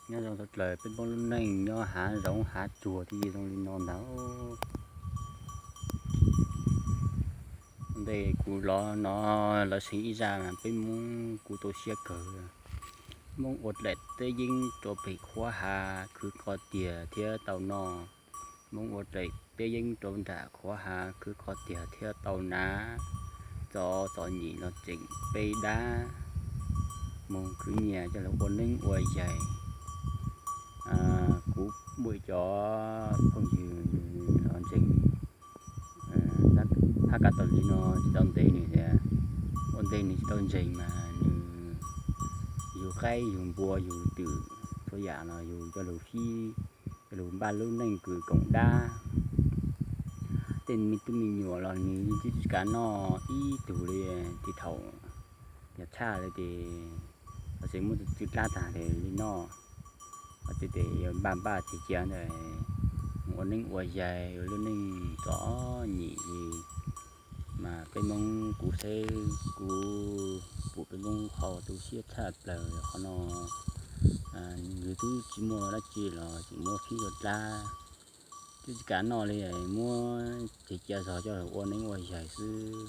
Nyob zoo txhua dlawg, peb Hmoob lub neej nyob hav zoov hav tsuag thiaj zoo li no ntag. Ntej kuv los no lawv seev ib zaj mas peb Hmoob kuj tu siab kawg. Hmoob ua dlaim teb yeeb rau pem qhuav hav khwv qhov tiag thiaj tau noj. Hmoob ua dlaim teb yeeb rau nram qhuav hav khwv qhov tiag thiaj tau hnav. Txom txom nyem los tseem peb dab mus khwv nyias coj los ua neeb ua yaig. Kuv muaj ib co phooj ywg nws los ntseeg, phab kav tau li no tsis tau ntev nws tias, ua ntej nws tsis tau ntseeg mas nws yug qaib yug npua yug twm txhua yam los yug coj lug fib, coj lug npaj lub neej kws koom dab. Tej me tub me nyuam los nws yeej tsis kav noj ib tug li, ces thaum yog tshaj li ces los tseem muab txwv dlab tag li noj. Ces tes yuav npaj npaj txiv cia ntawd mus ua neeb ua yaig ua lub neej txom nyem li. Mas peb Hmoob kuv saib kuv pum peb Hmoob qhov tu siab tshaj plaws qhov no. Nws twb tsis muaj dab tsi los tseem muab fib ua dlab, twb tsis kav noj li, muab txiv cia zog coj ua neeb ua yaig xwb.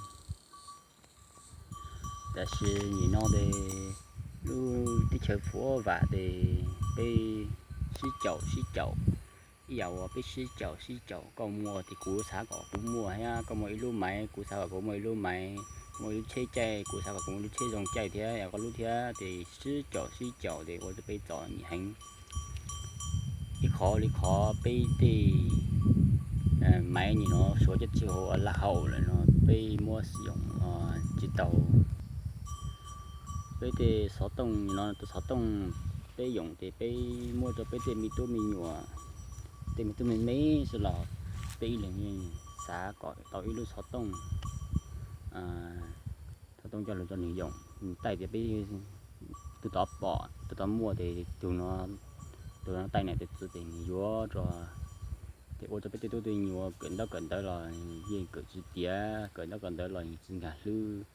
Tab sis nim no tes lub teb chaws fuab vam tes peb sib caum sib caum, ib yam uas peb sib caum sib caum, koj muaj tes kuv xav kom kuv muaj thiab, koj muaj ib lub maiv kuv xav kom kuv muaj ib lub maiv, muaj ib lub tsheb caij kuv xav kom kuv muaj lub tsheb zoo caij thiab, yog koj lub thiab, tes sib caum sib caum tes ua rau peb txom nyem heev. Ib qhov li qhov peb tej maiv nim no suav cov txij ua laj haum lawm no peb muab xis yoom tsis tau. Peb tej xov tooj no tus xov tooj peb yoom tes peb muab rau peb tej me tub me nyuam, tej me tub me me xwb los peb ib leeg xav kom tau ib lub xov tooj, xov tooj coj lug rau nws yoom, nws taij tias peb tus tod pom tus tod muaj tes tus no, tus no taij nam tes txwv tes nws yuav rau, tes ua rau peb tej tub tej nyuam kawm ntaub kawm ntawv los yeej kawm tsis tiav, kawm ntaub kawm ntawv los yeej tsis nkag hlwb.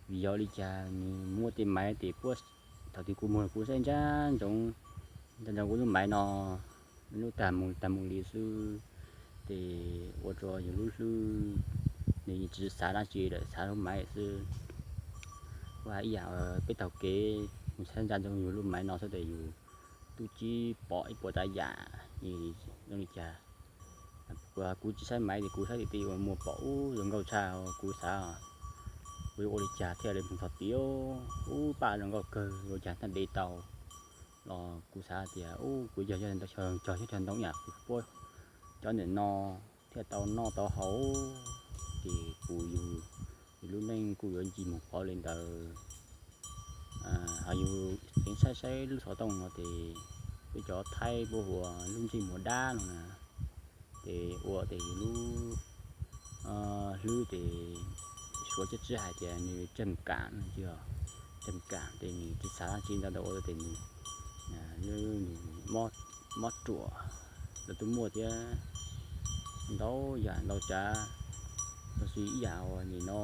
Vim yog li cas nws muaj tej maiv tes puab, thaum twg kuv muag kuv saib ntsab ntsoov, ntsab ntsoov kuv lub maiv no, lub tag mus tag mus li xwb, tes ua rau yus lub hlwb, nws yeej tsis xav dab tsi lawm, xav lub maiv xwb. Ua ib yam peb taug kev mus saib ntsab ntsoov yus lub maiv no xwb tes yus twb tsis pom ib puas tsav yam zoo li cas. Kuv tsis saib maiv tes kuv saib tim tej uas muaj pom ub zoo nkauj tshaj, kuv xav kuv yuav ua li cas thiaj li mus txog tid, ub paj zoo nkauj kawg, ua cas thiaj de tau los kuv xav tias ub kuv yog cog xyab cog ntoo yam kuv puab cov ntawm no thiaj tau noj tau haus, ces kuv yug, yus lub neej kuj yuav nce mus pov li ntawd. Ho yus teev saib saib lub xov tooj no tes peb cov Thaib puab hu ua lub ntsej muag dab no na, tes ua tes yus lub hlwb tes suav cov tswv hais tias nws trầm cảm no, trầm cảm tes nws tsis xav dab tsi ntau ntau ua tes nws, nws mob ruam los twb muaj thiab, ntau yam ntau tsav, los sis ib yam uas nim no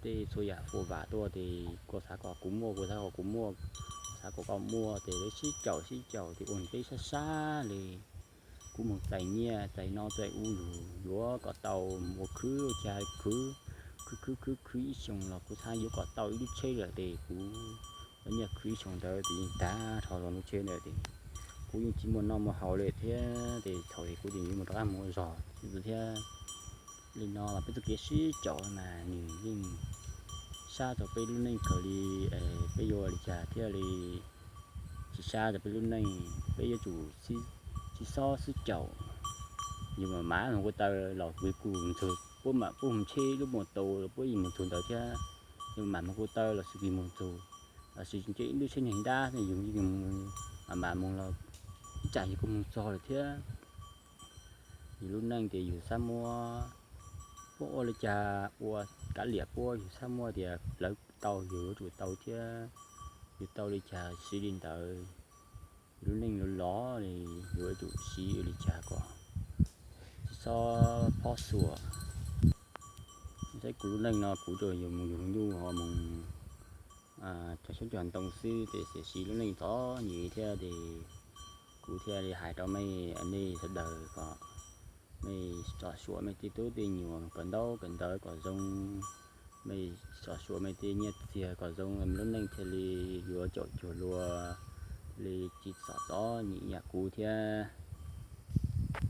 tej txhua yam fuam vam tuaj tes koj xav kom kuv muaj, kuv xav kom kuv muaj, xav kom koj muaj tes peb sib caum sib caum tes ua peb sab sab li. Kuv mus txais nyiaj txais no txais ub lug yuav kom tau mus ua khwb ua chaw khwv, khwv khwv khwv khwv ib xyoos los kuv xav yuav kom tau ib lub tsheb lawm tes kuv ua nyiaj khwv ib xyoos ntawd tes yeej tag nrho los lub tsheb ntawd tes kuv yeej tsis muaj noj muaj haus li thiab tes thaum tes kuv tes yuav mus rov qab mus ua zog xwb thiab. Li no mas peb txoj kev sib caum mas nws yeej sab rau peb lub neej kawg li. Peb yuav ua li cas thiaj li tsis sab rau peb lub neej? Peb yuav tsum sib xob sib caum. Yus mam mam mus ko taw los kuv kuj mus txug, puab mam puab mus tsheb lub mus tau los puab yeej mus txug ntawd thiab. Yus mam mus ko taw los sis kuv mus txug, los sis nce ib lub tsheb neeg dab yus mam mam mus los ib tsam yus kuj mus txog lawm thiab. Yus lub neej ces yus xav muab, puab ua li cas ua kav liam puab, yus xav muab tias lawv tau yus yuav tsum tau thiab. Yus tau li cas siv li ntawd. Yus lub neej los los li yus yuav tsum siv ua li cas kom tsis txhob phob xuas. Saib kuv lub neej no kuv tsuas yog mus yug nyuj ho mus cov xyoob cog ntoo xwb ces xiam siv lub neej txom nyem thiab ces kuv thiaj li hais rau mej, nej sawv daws kom mej tsom suam mej tej tub tej nyuam kawm ntaub kawm ntawv kom zoo, mej tsom suam mej tej nyiaj txiag kom zoo, lub neej thiaj li yuav caum cuag luag li, tsis txom txom nyem yam kuv thiab.